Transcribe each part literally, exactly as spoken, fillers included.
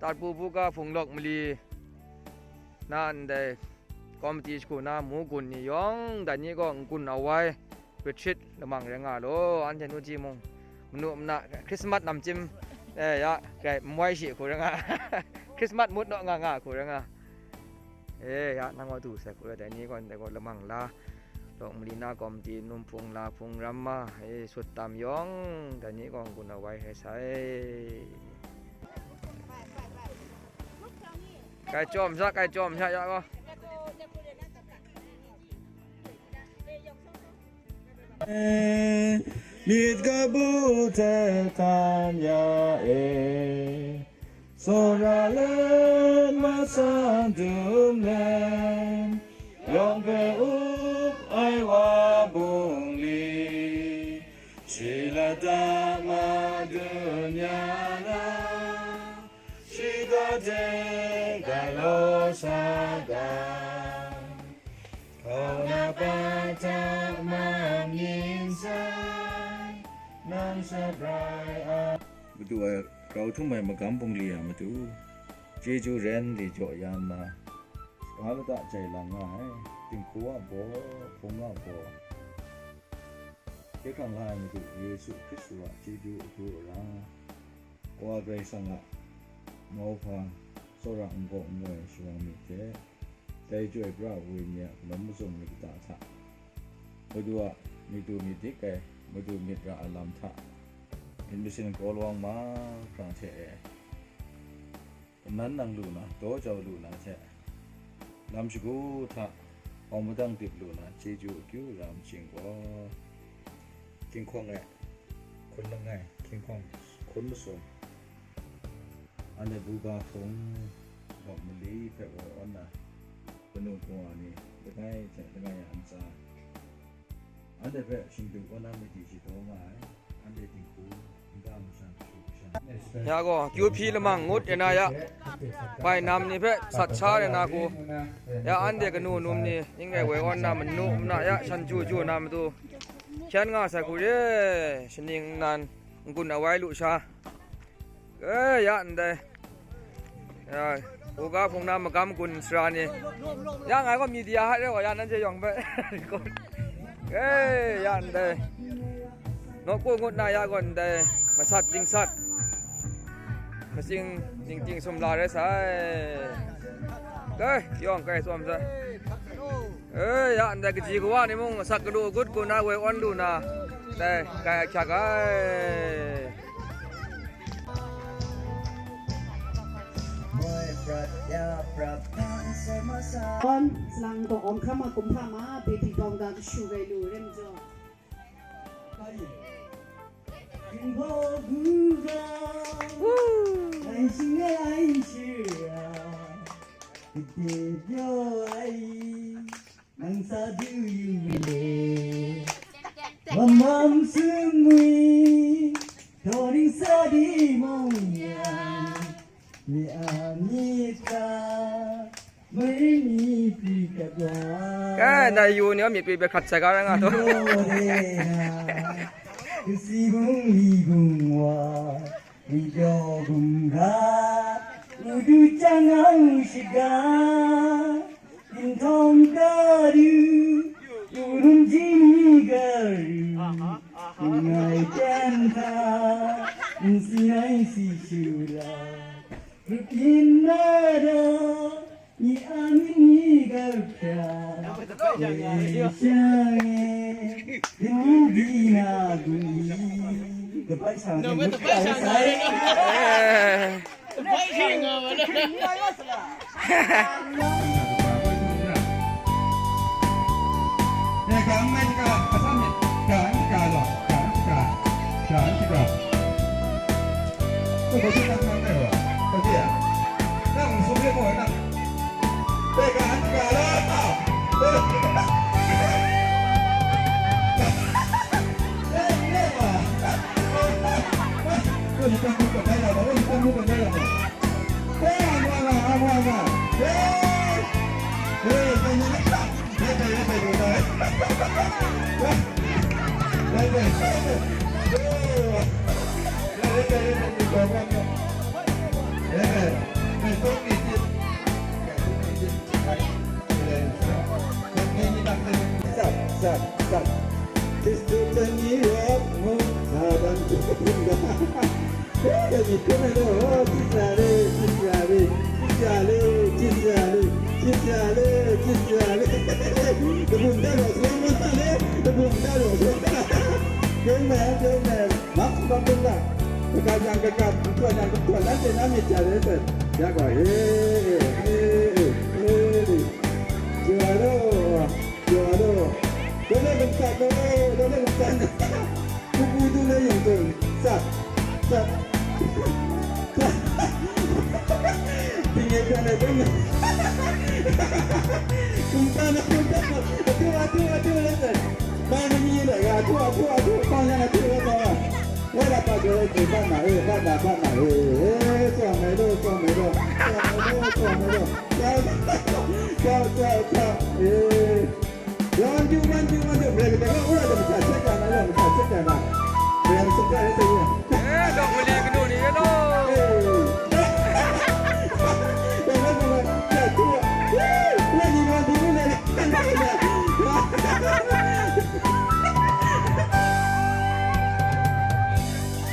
Atpu buga hpung lawk mali na ndai komiti shagu na mu gun ni yawng, dai ni gaw n-gun awai retreat lamang rai nga law, anhte nu ji mung, manu mana Christmas namchyim, eh, ya, grai n wai shi hku rai nga, Christmas mood naw nga nga hku rai nga. Eh, ya, nang wa du sai hku rai, dai ni gaw ndai gaw lamang la, lawk mali na komiti num hpung la hpung ram ma, eh, sut tam yawng, dai ni gaw n-gun awai rai sai. Kai chyawm sha, kai chyawm sha ya gaw. Myit kabu hte htan ya e, tsawra let matsan dum let, yawng hpe up ai wa bungli, shi lata madun ya na, shiga de galaw sa ga. Hkau na pa hta man yin sai, nang shabrai ai. Madu ai grau htum ai magam bungli a matu, chyeju ren li jaw ya nna, saga lata jai lang nga ai, dinghku a baw, hpung a baw, hkye hkrang la ai Madu Yesu Hkristu a chyeju akyu ara, Wa Karai Kasang a mauhpa, tsawra n-gaw n-ngoi shawang myit hte, dai Chyoi Pra Wenyi a malum mazum myit kata hta, Madu a myit du myit dik ai, Madu myit ra ai lam hta, myit masin kawlawang mahkra hte e, kanan nang lu na, daw jau lu na hte, lam shagu hta hpawng madang dip lu na, chyeju akyu ra ai machying gaw, hkinghkawng e hkun langai, hkinghkawng hkun masum, anhte buga hpung, lawk mali hpe woi awn na, kanu kawa ni langai hte langai a ntsa, anhte hpe shingdu kaw na madi shadaw nga ai, anhte dinghku nta masha kashu kasha. Ya gaw, kyu hpyi lamang ngut rai na ya, bai nam ni hpe sat sha rai na ku, ya anhte kanu num ni, ning rai woi awn na manu mana ya shan ju ju na matu, hkyan nga sai hku re, shaning nnan n-gun awai lu sha. E, ya ndai. Ya, u ga hpung na magam gun sara ni. Ya, ngai gaw media hte rau wa ya, nanhte yawng hpe. E, ya ndai. Nawku ngut na ya gaw ndai. Masat dingsat. Matsing ningting sumla rai sai. Dai, yawng kai tsawm sai. E, ya ndai kaji kawa ni mung asak galu agut gun na woi awn lu na, dai, kai ahkyak ai. Salang dawng awng hkam a kumhpa ma, baby bawng ga kashu gai lu, rem jaw. Woo! Nang sa du yu le, mamam sumwi, dawning sa di mung yang, mi a mi ka, marin mi pri kat wa. Kai, na yu ni mi pri be khat sa ka nga to. Yu le na, si bung li bung wa. Wi pyaw gumga, u du chyang ang shiga, ginhtawng ka du, u lum jini garu, ngai pyan hta, nsi ai si shula, rup yin na da, Ni a myit ni gap hkra, e shang e, ganu di na gun i, kabai shang e, ngut kau sai. Sat, sat, sat. Tis tu tani rot mu, sa dan tu pun da. Hey, ni pun da, oh, tis ya le, tis ya le, tis ya le, tis ya le, tis ya le, tis ya le. Kabun da lo, suang ma le, kabun da lo, suang ma. Keng me, keng me. Mak sumpak kungga, kaga yang kaga, kungtuan yang kungtuan, nanhte na myit ja re sai, ya gaw, e, e, e, e, e, e, jaw alo, jaw alo, dole gumsat lo, dole gumsat, kuku du le yung dung, sat, sat, sat. Tingye pyan ai dum. Kumta na kumta. Atu, atu, atu, atu. Mai mani le ga, atu, atu, atu. Kawng yang atu, atu. Wai la pa jo, atu, bat na, eh, bat na, bat na, eh, eh, suang mai lo, suang mai lo. Suang mai lo, suang mai lo. Ciao, ciao, ciao, ciao. Eh. Wan ju, wan ju, wan ju. Bre kata ka, ura da masa chat ya na, ura masa chat ya na. Bre masa chat ya na. Eh, dok mali kanu ni ya lo. Eh. Dok mali kanu ni ya lo. Eh, wan ju, wan ju, wan ju.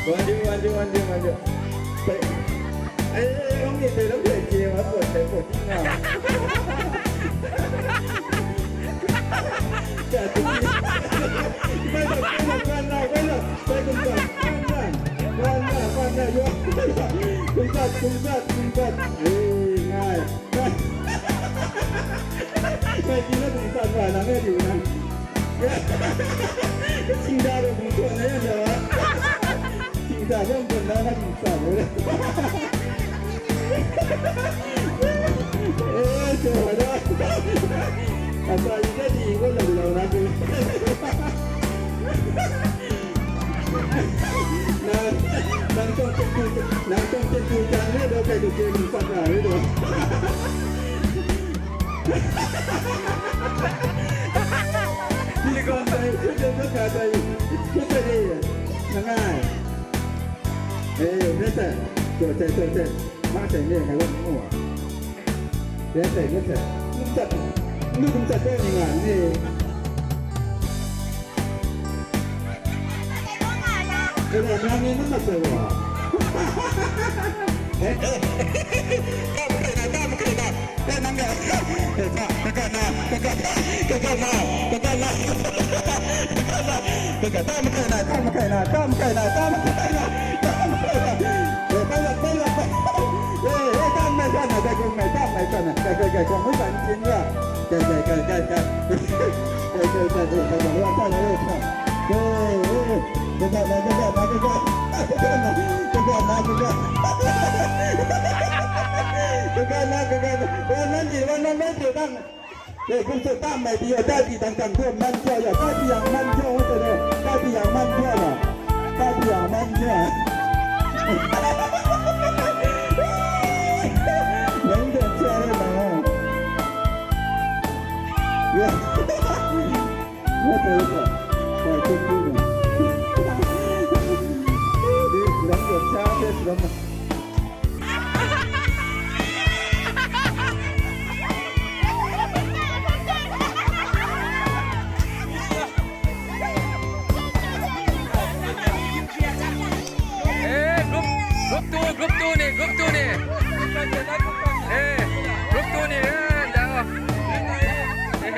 Wan ju, wan ju, wan ju, wan ju. Ai, ai, ai, wan ju, wan ju, wan ju. Singda lo bung tuan na yan da wa. Singda lo bung tuan na yan sa lo. Eh, so wa da. Asa yi da di ko lo lo na ko. Na, nang tong tu, nang tong tu jan ne lo kai tu ke ni sa na re do. Nangai. Eh, nasa. Tuh, tuh, tuh, tuh. Mak saya ni, kalau semua. Nasa, nasa. Kumsat. Lu kumsat tu ni nga ni. Kena nangin nama sewa. Eh, eh. Tak kena, tak kena. Eh, nang ya. Eh, tak, tak kena, tak kena, tak kena, tak kena. Tak kena, tak kena, tak kena, tak kena, tak kena. Eh, banyak, banyak, banyak. Eh, eh, tak mai sana, tak mai, tak mai sana. Tak, tak, tak, tak mai sana. Kai, kai, kai, kai, kai. Kai, kai, kai, kai, kai, kai, kai, kai, kai. Kai, kai, kai, kai, kai, kai. Kai, kai, kai, kai, kai. Kai, kai, kai, kai, kai. Kai, kai, kai, kai, kai. Wan, wan, wan, wan, wan, wan. Kai, kum su tam mai di, ta di, tang, tang, tu, man, jaw, ya, ta di, yang, man, jaw, ta di, yang, man, jaw, ya. Ta di, yang, man, jaw. Yang, jaw, jaw, ya. Eh, group, group two, group two ni, group two ni. Eh, group two ni, eh, dah. Eh.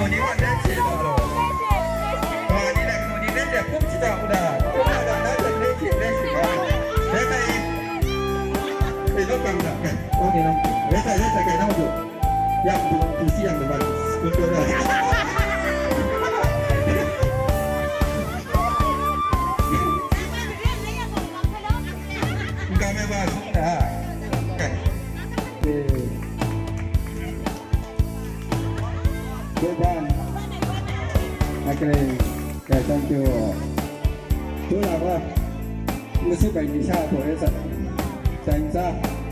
你们联系到了。啊，你那个，你那个，不知道的，不知道的，那个联系，联系啊。那个，你都讲的，OK，那个，那个，那个，那个，要不，不是一样的吗？对不对？ N ga mai wa sung na. Eh. Goban. Okay. Okay, thank you. Tu la wa. Musu bai ni sha to e sa. Thank you.